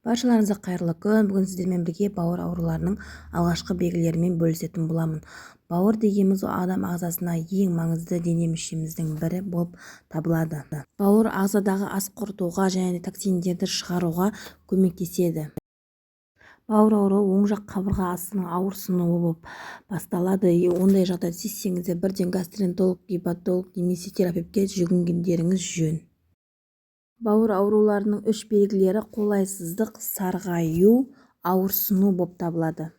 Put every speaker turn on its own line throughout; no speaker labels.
Баршаларыңызға қайырлы күн! Бүгін сіздермен бірге бауыр ауруларының алғашқы белгілерімен бөлісетін боламын. Бауыр дегеніміз адам ағзасындағы ең маңызды дене мүшеміздің бірі болып табылады. Бауыр ағзадағы ас қорытуға және токсиндерді шығаруға көмектеседі. Бауыр ауруы оң жақ қабырға астының ауырсынуы болып басталады. Ондай жағдайды сезсеңіздер, бірден гастроэнтеролог, гепатолог немесе терапевтке жүгінгендеріңіз жөн. Бауыр ауруларының үш белгілері қолайсыздық, сарғаю, ауырсыну болып табылады.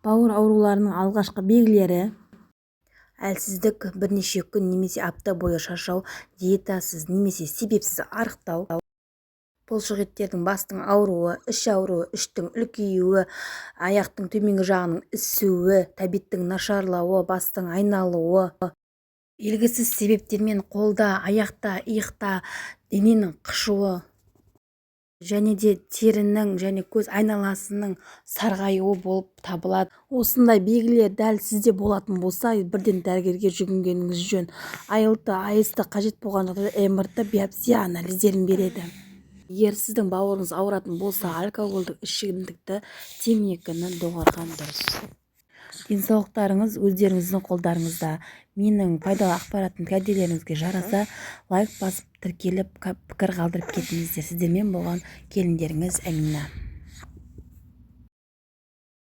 Бауыр ауруларының алғашқы белгілері: әлсіздік, бірнеше күн немесе апта бойы шаршау, диетасыз немесе себепсіз арықтау, бұлшықеттердің, бастың ауруы, іш ауруы, іштің үлкеюі, аяқтың төменгі жағының ісуі, тәбеттің нашарлауы, бастың айналуы, белгісіз себептермен қолда, аяқта, иықта, дененің қышуы және де терінің және көз айналасының сарғаюы болып табылады. Осындай белгілер дәл сізде болатын болса, бірден дәрігерге жүгінгеніңіз жөн. АЛТ, АСТ, қажет болған жағдайда МРТ, биопсия анализдерін береді. Егер сіздің бауырыңыз ауыратын болса, алкогольдік ішімдікті, темекіні доғарған дұрыс. Денсаулықтарыңыз өздеріңіздің қолдарыңызда. Менің пайдалы ақпаратым кәделеріңізге жараса, лайк басып, тіркеліп, пікір қалдырып кетіңіздер. Сіздермен болған келіндеріңіз Әмина.